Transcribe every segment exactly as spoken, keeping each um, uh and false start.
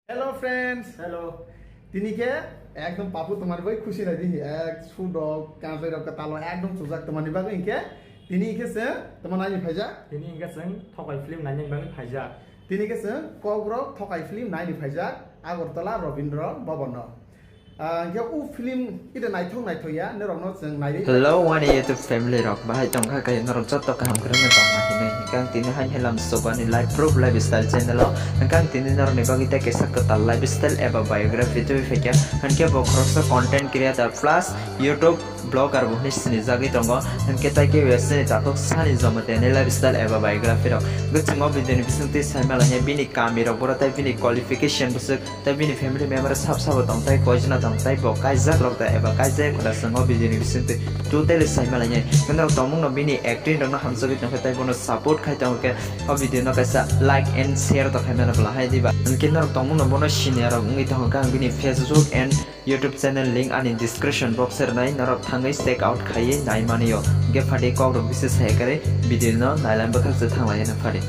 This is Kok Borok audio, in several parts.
Hello friends. Hello. Tini khe ekdom papu tomar bai khusi nai di, ek sudok kanjai rok talo ekdom chujak tomani bagwi hinkhe tini khe se toma naini phaijak. Tini hinkhe chwng Thokai film naini bagwi phaijak. Tini khe chwng Kokborok Thokai film naini phaijak Agartala Rabindra Bhavan no. Ah, hinkhe u film ida naithok naithok ya, norok no chwng nai. Hello, wani YouTube family rok, bahai tongkha khe norok joto kaham kwrwngno tongma hinwi. Hinkhe ang tini hai helam sobani life proof lifestyle channel o. Hinkhe ang tini norokni bagwi tei kaisa kwtal lifestyle eba biography tubui phaikha. Hinkhe bo khoroksa content creator plus YouTube blogger bo hinwi sinijagwi tongo. Hinkhe tai khe website ni takhuk Sani Jamatia ni lifestyle eba biography rok. Hinkhe chwng o video ni bisingtwi saimalainai bini kami rok boro tei bini qualification bwswk. Tei bini family member sab sabo tong tai, koijna tong tai, bo kaijak rok da eba kaijak da, chwng o video ni bisingtwi totally saimalainai. Norok tongmung no bini acting rok no hamjagwi tongkha, tei bono support khai tongo khe o video no kaisa like and share to khaimano bwla hai diba. Hinkhe norok tongmung no bono senior rok wngwi tongkha, ang bini Facebook and YouTube channel link ani description box o rwnai, norok thangwi check out khaiwi nai mani o. Hinkhe phatwi kok rok bisi sai kwrwi video no nailam bwkhak se thanglai hino phatwi.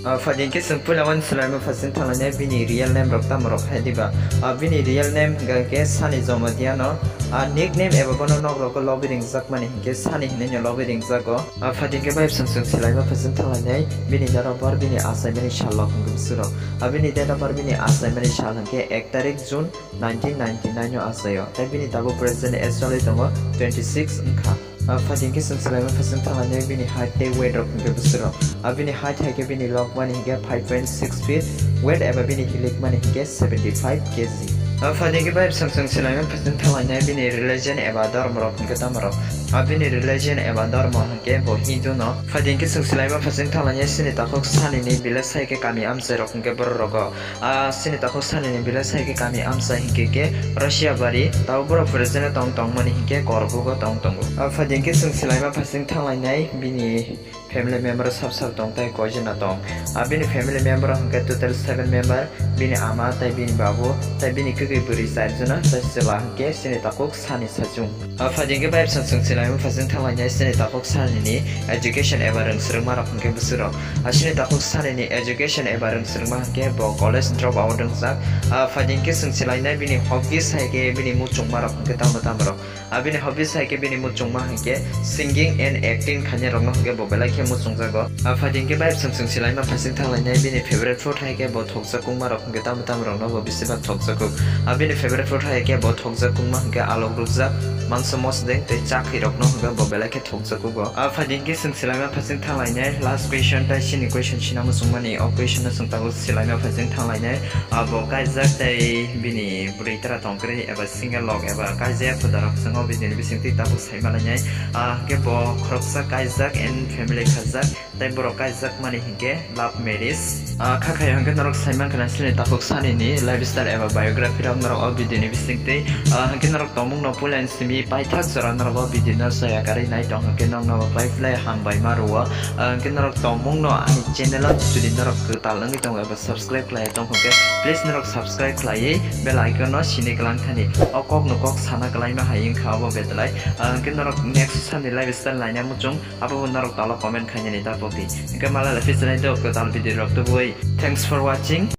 Ah, phaidi hinkhe chwng puila wani swlaima phasing thanglainai bini real name rok tamo rok hai diba. Ah, bini real name hinkhe Sani Jamatia no. Ah, nickname eba bono nok rogo lobwi ringjak mani hinkhe Sani hinwi no lobwi ringjago. Ah, phaidi hinkhe bai chwng chwng swlaima phasing thanglainai bini date of birth bini achaimani sal rok hinkhe bwswk rok. Ah, bini date of birth bini achaimani sal hinkhe ek tarik June nineteen ninety-nine o achaio. Tei bini tabuk present age choli tongo twenty six wngkha. Ah, phaidi hinkhe chwng swlaima phasing thanglainai bini height tei weight rok hinkhe bwswk rok. Ah, bini height hai khe bini lok mani hinkhe five point six feet, weight eba bini hilik mani hinkhe seventy five K G. Ah, phaidi hinkhe bai chwng chwng swlaima phasing thanglainai bini religion eba dhormo rok hinkhe tamo rok. Ah, bini religion eba dhormo hinkhe bo Hindu no. Phaidi hinkhe chwng swlaima phasing thanglainai chini takhuk Sani ni village hai khe kami amchai rok hinkhe borok rogo. Ah, chini takhuk Sani ni village hai khe kami amchai hinkhe khe Russia bari, tabo borok present o tong tongmani hinkhe Korbugo tong tongo. Ah, phaidi hinkhe chwng swlaima phasing thanglainai bini family member sab sab tong tai koijana tong. Ah, bini family member hinkhe total seven member, bini ama tei bini babu tei bini kwkwi bwrwi char jona tei chwla hinkhe chini takhuk Sani sachung. Ah, phaidi hinkhe bai chwng chwng swlaima phasing thanglainai chini takhuk Sani ni education eba rwngswrwngma rok hinkhe bwswk rok. Ah, chini takhuk Sani ni education eba rwngswrwngma hinkhe bo college drop out wngjak. Ah, phaidi hinkhe chwng swlainai bini hobbies hai khe bini muchungma rok hinkhe tamo tamo rok. Ah, bini hobbies hai khe bini muchungma hinkhe singing and acting khainai rok no hinkhe bo belai khe muchungjago. Ah, phaidi hinkhe bai chwng chwng swlaima phasing thanglainai bini favorite food hai khe bo thoksa kungma rok hinkhe tamo tamo rok no bo bisi bak thokjago. Ah, bini favorite food hai khe bo thokjak kungma hinkhe alok rukjak, mangso mosdeng tei chakhi rok no hinkhe bo belai khe thokjago bo. Ah, phaidi hinkhe chwng swlaima phasing thanglainai last question tei chini question sina muchungmani, o question no chwng tabuk swlaima phasing thanglainai. Ah, bo kaijak tei bini bwrwi tara tongkri eba single lok eba kaijak huda rok chwng o video ni bisingtwi tabuk saimalainai. Ah, hinkhe bo khoroksa kaijak and family khajak. Tei borok kaijak mani hinkhe love marriage. Ah, kha khayo hinkhe norok saimankha na chini takhuk Sani ni lifestyle eba biography rok norok o video ni bisingtwi. Ah, hinkhe norok tongmung no puila simi paithak jora norok o video no chaya karwi nai tong hinkhe norok no bai phlai hambai ma rwo. Ah, hinkhe norok tongmung no ani channel o jodi norok kwtal wngwi tongo eba subscribe khlai tong hinkhe please norok subscribe khlaiwi bell icon no sini kwlang thani. O kok no kok sana kwlaima hai wngkha obo betlai. Ah, hinkhe norok next Sani lifestyle naina muchung. Abo bo norok talo comment khainani ta pokdi. Hinkhe malai lai phisnai do kwtal video rok tubui. Thanks for watching.